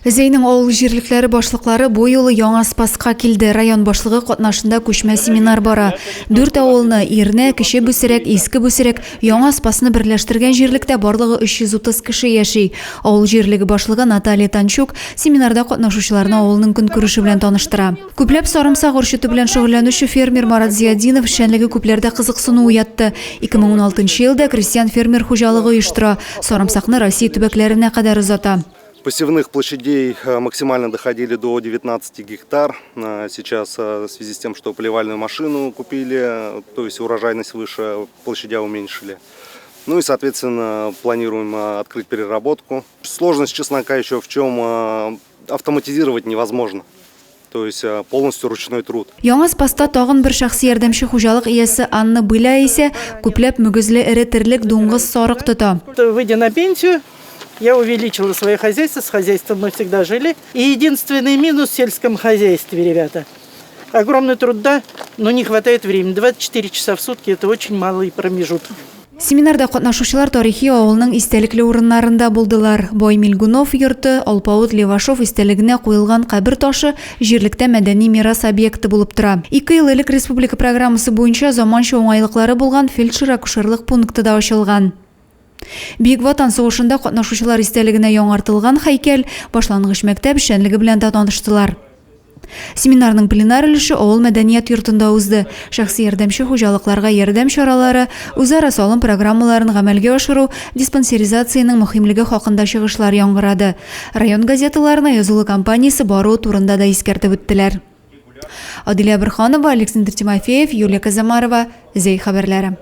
Зәйнең авыл җирлекләре башлыклары бу юлы Яңа Спаска килде. Район башлыгы катнашында күчмә семинар бара. Дүрт авылны, Ирнә, Кече Бүсерәк, Иске Бүсерәк, Яңа Спасны берләштергән җирлектә барлыгы 330 кеше яши. Авыл җирлеге башлыгы Наталья Танчук семинарда катнашучыларны авылның көнкүреше белән таныштыра. Күпләп сарымсак үрчетү белән шөгыльләнүче фермер Марат Зиятдинов эшчәнлеге күпләрдә кызыксыну уятты. 2016 елда крестьян-фермер хуҗалыгы оештыра, сарымсакны Россия төбәкләренә кадәр озата. Посевных площадей э, максимально доходили до 19 гектар. Э, сейчас э, в связи с тем, что поливальную машину купили, то есть урожайность выше, площадя уменьшили. Ну и, соответственно, планируем открыть переработку. Сложность чеснока еще в чем автоматизировать невозможно. То есть полностью ручной труд. Яңа Спаста тагын бер шәхси ярдәмче хуҗалык иясе Анна Быля исә күпләп мөгезле эре терлек, дуңгыз, сарык тота. Выйдя на пенсию, я увеличила свое хозяйство, с хозяйством мы всегда жили. И единственный минус в сельском хозяйстве, ребята, огромный труд, да, но не хватает времени. 24 часа в сутки – это очень малый промежуток. Семинарда катнашучылар тарихи авылның истәлекле урыннарында булдылар. Бай Мильгунов йорты, алпавыт Левашов истәлегенә куелган кабер ташы җирлектә мәдәни мирас объекты булып тора. Ике ел элек республика программасы буенча заманча уңайлыклары булган фельдшер-акушерлык пункты да ачылган. Бөек Ватан сугышында катнашучылар истәлегенә яңартылган һәйкәл, башлангыч мәктәп эшчәнлеге белән дә таныштылар. Семинарның пленар өлеше авыл мәдәният йортында узды. Шәхси ярдәмче хуҗалыкларга ярдәм чаралары, үзара салым программаларын гамәлгә ашыру, диспансеризациянең мөһимлеге хакында чыгышлар яңгырады. Район газеталарына язылу кампаниясе баруы турында да искәртеп үттеләр. Адилә Борһанова, Александр Тимофеев, Юлия Казамарова, Зәй хәбәрләре.